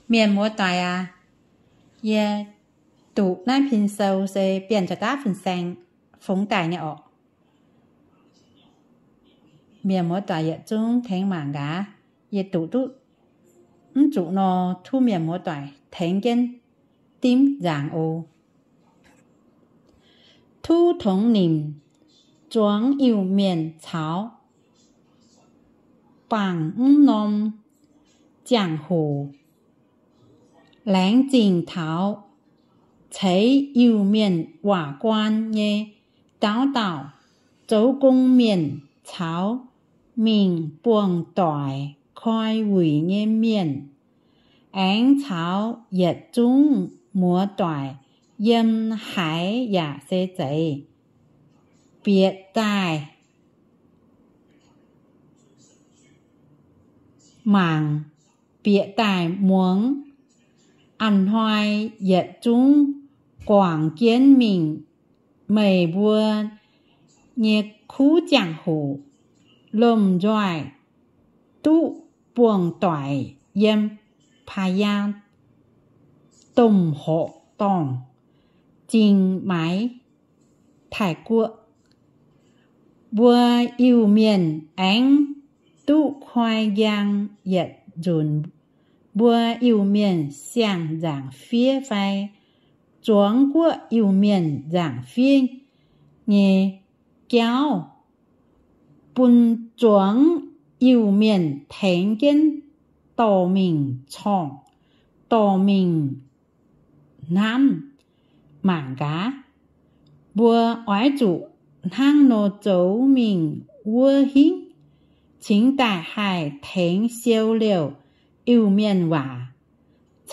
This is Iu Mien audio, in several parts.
Mienh muoz-doic aac, yie duqv naaiv pin sou se Bienh Jaa-Daav Fin-Saeng fongx daaih nyei orqc. Mienh muoz-doic yietc zungv tengx mangc gaax, yie duqv duqv mv zuqc nor, tov mienh muoz-doic tengx jienv dimv nzaangc oc. Tov tongx nimc zuangx Iu-Mienh caux bangc mv norm ziangh hoc laengz zingh taux ceix Iu-Mienh waac guaan nyei dauh dauh zoux gong mienh caux mingh buangh doic koi wuic nyei mienh, aengx caux yietc zungv muoz-doic yiem haaix yaac se zeiz, bieqc daaih mangc, bieqc daaih muangx. A'hnoi yietc zungv guangc jienv mingh meih mbuo nyei kuv ziangh hoc, lomh nzoih duqv buangh doic yiem Paa^yaa domh horqc dorngh, Zingh Maix, Taiv-Guoqv. Mbuo Iu-Mienh aengx duqv koi njang yietc nzunc. Mbuo Iu-Mienh siang-nzaangc fiev fai zuangx guoqv Iu-Mienh nzaangc fiev nyei jauv, bun zuangx Iu-Mienh tengx jienv dorh mingh corngh, dorh mingh hnamv. Mangc gaax, mbuo oix zuqc hnangv nor zoux mingh wuov hingv cingx daaih haih tengx siou liouh Iu-Mienh waac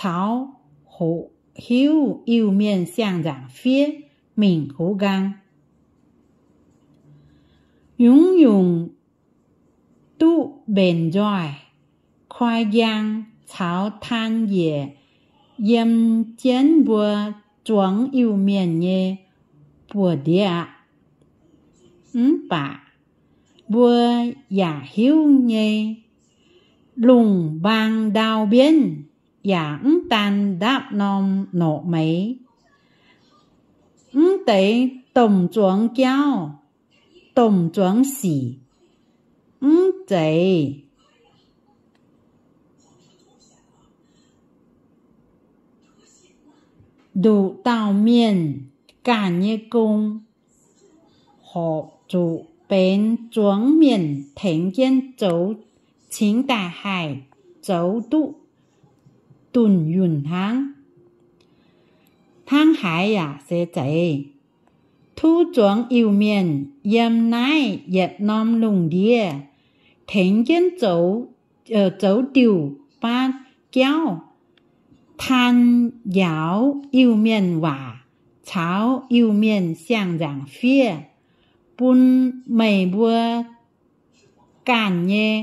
caux hoqc hiuv Iu-Mienh siang-nzaangc fiev mingh hoz nqaang. Nyungc-nyungc duqv mbenc nzoih, koi njang caux taan njiec yiem jienv mbuo zuangx Iu-Mienh nyei buoz-ndiev aqv. Mv baac mbuo yaac hiuv nyei, lungh mbaang ndau mbienv yaac mv daan ndapv norm norqc meix. Mv deix domh zuangx jauv, domh zuangx sic, mv zeiz nduqc dauh mienh ganh nyei gong horpc zuqc benx zuangx mienh tengx jienv zoux cingx daaih haih zoux duqv dunh yunh hnangv. Hnangv haaix yaac se zeiz, tov zuangx Iu-Mienh yiem naaiv yietc norm lungh ndiev tengx jienv zoux, zoux diuh baav jauv, taan njaaux Iu-Mienh waac caux Iu-Mienh siang-nzaangc fiev, bun meih mbuo ganh nyei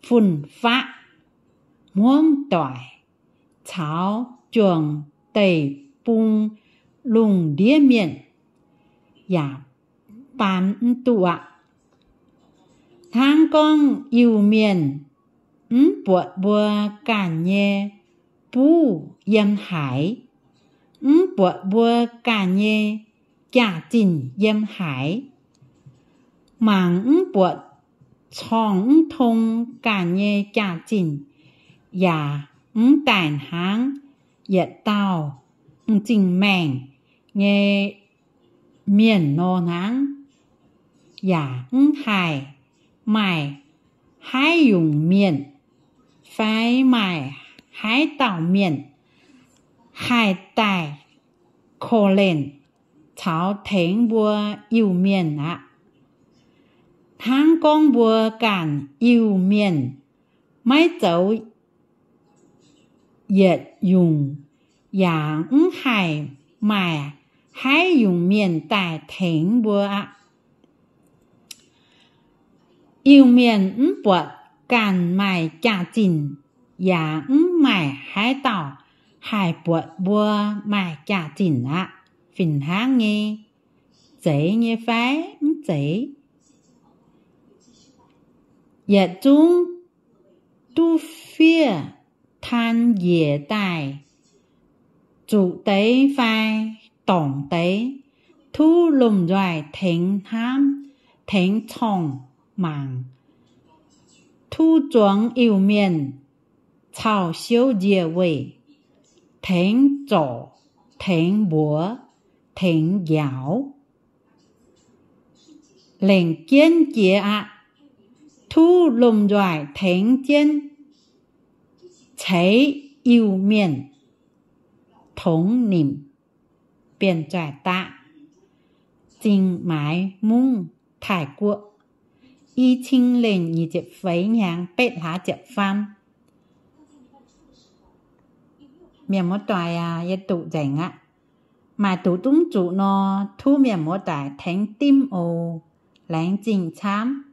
fun-faqv, hmuangv doic, caux juangc deic-bung lungh ndiev mienh yaac baamz mv duqv aqv. Hnangv gorngv Iu-Mienh mv buatc mbuo ganh nyei buv yiem haaix, mv buatc mbuo ganh nyei jaax-zinh yiem haaix, mangc mv buatc corngh mv tong ganh nyei jaax-zinh, yaac mv daaih hnangv yietc dauh m'zing maengh nyei mienh nor hnangv, yaac mv haih maaih haaix nyungc mienh fai maaih haaix dauh mienh haih daaih korv-lienh caux tengx mbuo Iu-Mienh aqv. Hnangv gorngv mbuo ganh Iu-Mienh maiv zoux yietc nyungc, yaac mv haih maaih haaix nyungc mienh daaih tengx mbuo aqv. Iu-Mienh mv buatc ganh maaih jaax-zinh, yaac mv maaih haaix dauh haih buatc mbuo maaih jaax-zinh aqv. Fih hnangv nyei, zeiz nyei fai mv zeiz? Yietc zungv duqv fiev kaan njiec daaih, zuqc deix fai dorngc deix, tov lomh nzoih tengx hnamv, tengx corngh mangc. Tov zuangx Iu-Mienh cau siouv nzie weih, tengx zorc, tengx mbuox, tengx njaaux. Lengc jienv jiex aqv. Tov lomh nzoih tengx jienv ceix Iu-Mienh, tongx nimc, bienh zaih daqv, zingh maaiz mungv Taiv-Guoqv. I cing lengh nyic ziepc feix hnyangx betv hlaax ziepc faam. Mienh muoz-doic aac, yie duqv nzengc aqv. Maaih duqv zungv zuqc nor, tov mienh muoz-doic tengx dimv oc. Laengz zingh camv.